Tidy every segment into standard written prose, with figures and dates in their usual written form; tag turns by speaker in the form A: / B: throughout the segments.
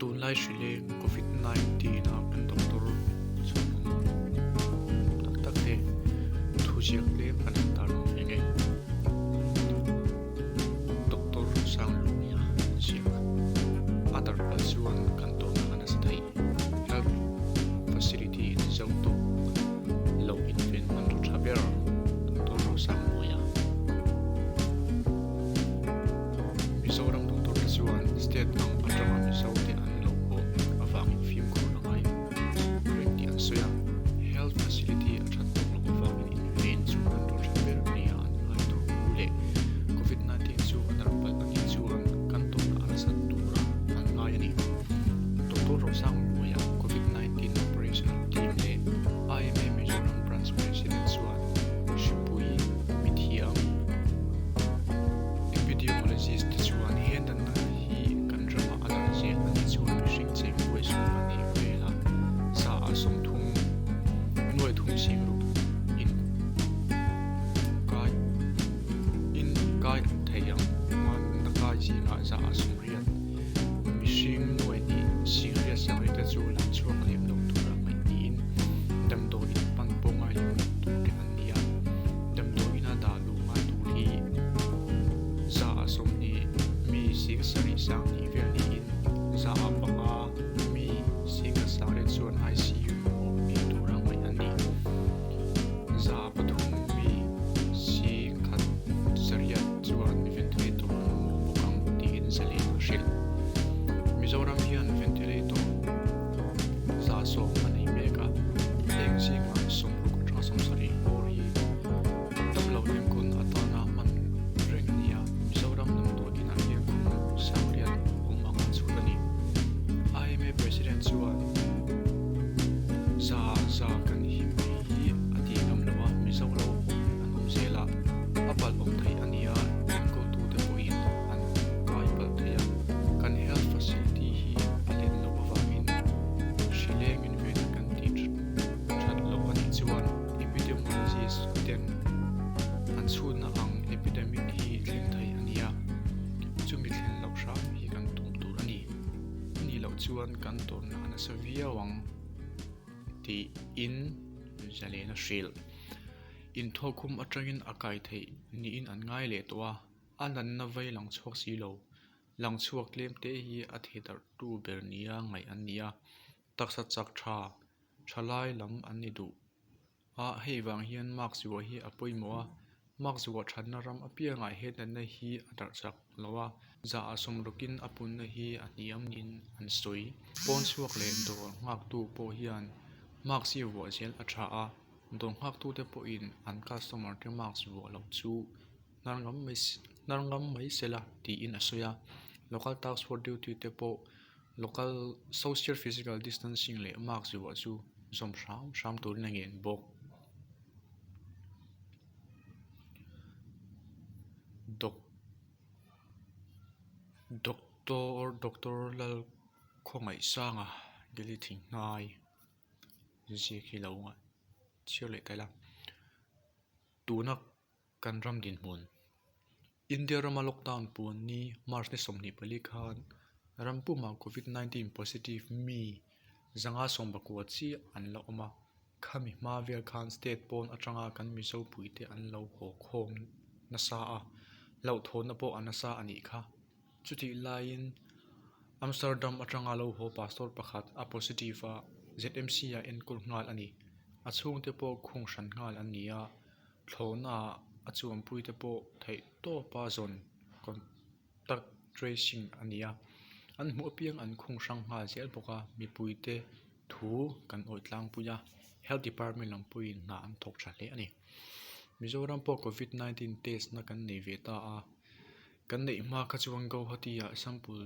A: Tunlai hrileng Covid 19 a kan doctor chhunawm tak tak te thuziak tlem kan han tarlang ve nge. Doctor Sangluia ziak a darh palh chuan kan tawrhna a nasa thei. Health facility in zo tawk lo inven hman thu tha ber Doctor Rosangluia. Mizoram doctor te chuan state dang atanga Mizo te an lo haw avangin fimkhur a ngai reng tih an sawi a, health facility a that tawk loh avangin inven chu an rawn hre ber nia an ngai thu leh Covid 19 chu a darh palh anih chuan kan tawrhna a nasat tura an ngai a ni. Doctor Rosang Luaia Covid 19 Operational Team leh IMA Mizoram Branch President chuan hripui mithiam Epidemiologist te chuan he natna hi kan ramah a darh zel a nih chuan mihring cheng buai chhung a nih vel a, sa ah sawmthum nuai thum sing ruk in kai in kai an thei ang natna kai zingah za ah sawmriat mihring nuai hnih sing riat sarih te chu lang chhuak lem lo tur a ngaih niin damdawi in pan pawh ngai lem lo tur te an ni a, damdawi ina dah luh ngai tur hi za ah sawmhnih mi sing sarih sang hnih vel niin za ah panga mi sing a sang let chuan ICU mamawh bik tura ngaih an ni. Za ah pathum mi sing khat zariat chuan ventilator an mamawh bawk ang tiin zalen a hrilh. Mizoram hian ventilator za sawm a nei mek a, heng zingah sawmruk atanga sawmsarih bawr hi Damlo enkawl atana hman reng a ni a, Mizoram damdawi inah hian khum sangriat awm ang an chhut a ni. IMA President chuan za za kan him hi a ti ngam lo a, Mizo lo awm an awm zel a, a palh awm theih a ni a, enkawltute pawhin an kai palh thei a, kan health facility hi a len loh avangin hrileng in vena kan tih that loh a nih chuan Epidemiologist ten an chhutna ang epidemic hi thleng thei a ni a, chumi thlen loh hram hi kan tum tur a ni. A nih loh chuan kan tawrhna a nasa viau ang tiin zalen a hrilh. Inthawkkhum atangin a kai theih niin an ngai leh tawh a, a natna vei lang chhuak si lo. Lang chhuak tlem te hi a theidarhtu ber nia ngaih an ni a, taksa chak tha thalai lam an ni duh a, hei vang hian mark zuah hi a pawimawh a, mark zuah thatna ram apiangah he natna hi a darh chak lo a, zah ah sawmrukin a punna hi a hniam niin an sawi. Pawn chhuak leh dawr nghaktu pawh hian mark hi vuah zel a tha a, dawr nghaktute pawhin an customer te mark vuah loh chu hnar ngam mai hnar ngam mai sela tiin a sawi a, local task force duty te pawh Local social physical distancing leh mask zuah chu zawm hram hram turin a ngen bawk. Doc Doctor Doctor Lalkhawngaihsanga Delhi Thinghnai ziak hi lo chhiar leh ta ila tuna kan ram dinhmun. India rama lockdown puan ni March ni 24 khan ram pumah Covid 19 positive mi zanga sawmpakua chiah an la awm a, khami hma vel khan state pawn atanga kan Mizo puite an lo haw khawm nasa a, hlauhthawnna pawh a nasa a nih kha. Chutih laiin Amsterdam atanga lo haw pastor pakhat a positive a, ZMC ah enkawl nghal a ni. A chhungte pawh khung hran nghal an ni a. Thlawhna a chuanpui te pawh theih tawpa zawn contact tracing a ni a, an hmuh apiang an khung hrang nghal zel bawk a, mipui te thu kan awih tlangpui a, health department lam pawhin hna an thawk tha hle a ni. Mizoram pawh covid 19 test na kan nei ve ta a, kan neih hma kha chuan Guwahati ah sample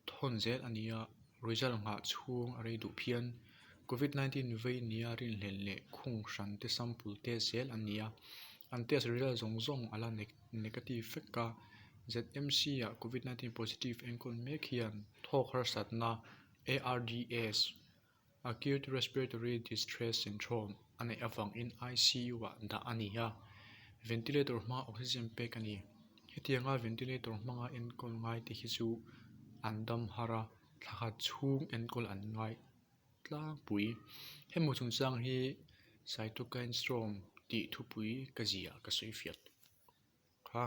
A: thawn zel a ni a, result nghah chhung a rei duh phian. Covid 19 vei nia rinhlelh leh khung hran te sample test zel an ni a, an test result zawng zawng a la negative vek a. ZMC ah covid 19 positive enkawl mek hian thawk harsatna ARDS, Acute Respiratory Distress Syndrome, a neih avangin ICU ah dah a ni a, ventilator hma oxygen pek a ni. Hetianga ventilator hmanga enkawl ngai te hi chu an dam har a. Thla khat chhung enkawl an ngai tlangpui. Hemi chungchang hi Cytokine Storm tih thupui ka ziah ka sawi fiah kha.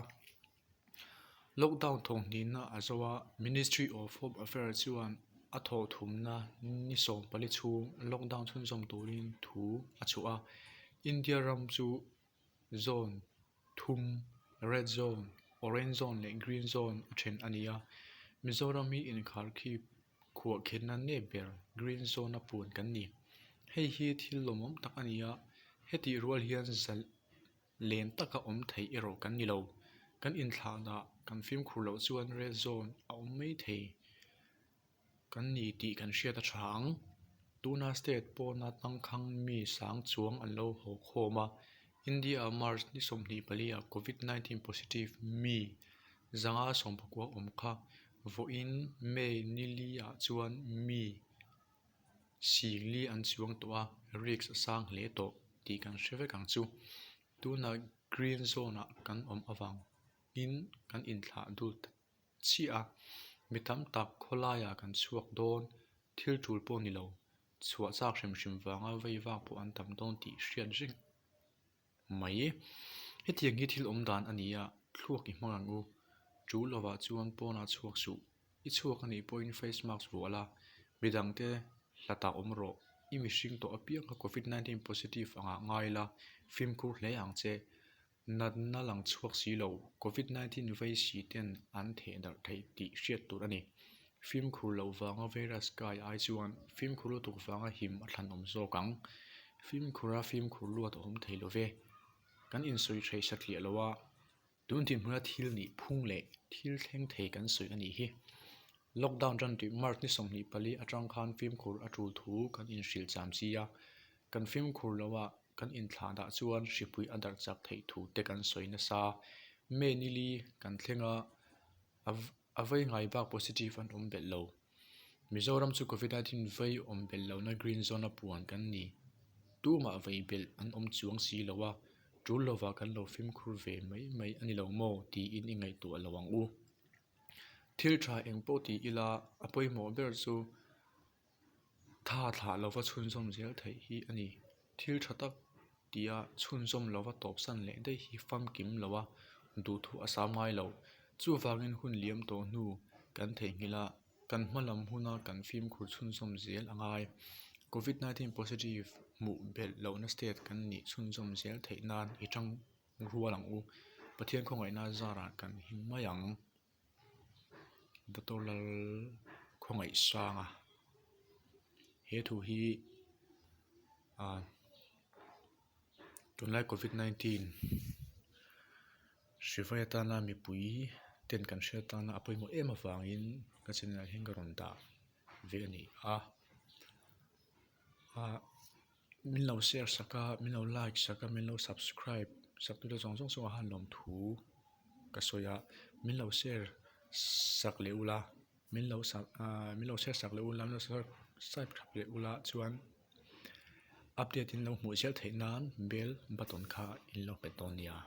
A: Lockdown thawmhnihna a zo a, Ministry of Home Affairs chuan a thawhthumna ni 14 chhung lockdown chhunzawm turin thu a chhuah a. India ram chu zone thum, red zone, orange zone leh green zone a then a ni a. Mizoram hi inkharkhip khuahkhenna nep ber green zone a puan kan ni. Hei hi thil lawmawm tak a ni a, hetih rual hian zal len taka awm theih erawh kan ni lo. Kan inthlahna kan fimkhur loh chuan red zone a awm mai thei kan ni tih kan hriat a tha ang. Tuna state pawna tangkhang mi sang chuang an lo haw khawm a, India-ah March ni 24 ah Covid 19 positive mi 519 awm kha vawiin May ni li ah chuan mi Singli an chuang tawh a, risk a sang hle tawh tih kan hre vek ang chu. Tunah green zone ah kan awm avangin kan inthlah dul ta chiah a, mi tam tak khawlaiah kan chhuak dawn, thil tul pawh ni lo, chhuah chak hrim hrim vanga vei vak pawh an tam dawn tih hriat reng mai. Hetiang hi thil awm dan a ni a, thluak i hmang ang u. Tul lovah chuan pawnah chhuak suh. I chhuak a nih pawhin face mask vuah la, midangte hlatah awm rawh. I mihring tawh apiang kha Covid 19 positive angah ngai la, fimkhur hle ang che. Natna lang chhuak si lo, Covid 19 vei si ten an theh darh theih tih hriat tur a ni. Fimkhur loh vanga virus kai ai chuan fimkhur lutuk vanga him a thlanawm zawk ang. Fimkhura fimkhur luat a awm thei lo ve. Kan insawi thei satliah lo a, tun dinhmuna thil nih phung leh thil thleng thei kan sawi a nih hi. Lockdown tan tih March ni 24 atang khan fimkhur a tul thu kan inhrilh cham chi a, kan fimkhur lo a, kan inthlah dah chuan hripui a darh chak theih thu te kan sawi nasa. May ni li kan thleng a, A vei ngai bak positive an awm belh lo. Mizoram chu Covid 19 vei awm belh lohna green zone a puan kan ni. Tumah vei belh an awm chuang si lo a, tul lovah kan lo fimkhur ve mai mai a ni lo maw tiin i ngaihtuah lo ang u. Thil tha eng pawh ti ila a pawimawh ber chu Tha thlah lova chhunzawm zel theih hi a ni. Thil tha tak tia chhunzawm lova tawpsan leh daih hi famkim lo a, duhthu a sam ngai lo. Chuvangin hun liam tawh hnu kan theihnghilh a, kan hma lam huna kan fimkhur chhunzawm zel a ngai. Covid 19 positive hmuh belh lohna state kan nih chhunzawm zel theih nan i tang rual ang u. Pathian khawngaihna zarah kan him mai ang. Doctor Lal Khawngaihsanga he thu hi ah tunlai covid 19 hrivai atana mipui ten kan hriat tana a pawimawh em avangin ka channel ah hian ka rawn dah ve a ni a ah min lo share sak a min lo like sak a min lo subscribe sak tute zawng zawng chungah khan lawmthu ka sawi a min lo share sak leh ula min lo sub ahh min lo share sak leh ula min lo subscribe leh ula chuan update in lo hmuh zel theih nan bell button kha in lo hmet dawn nia.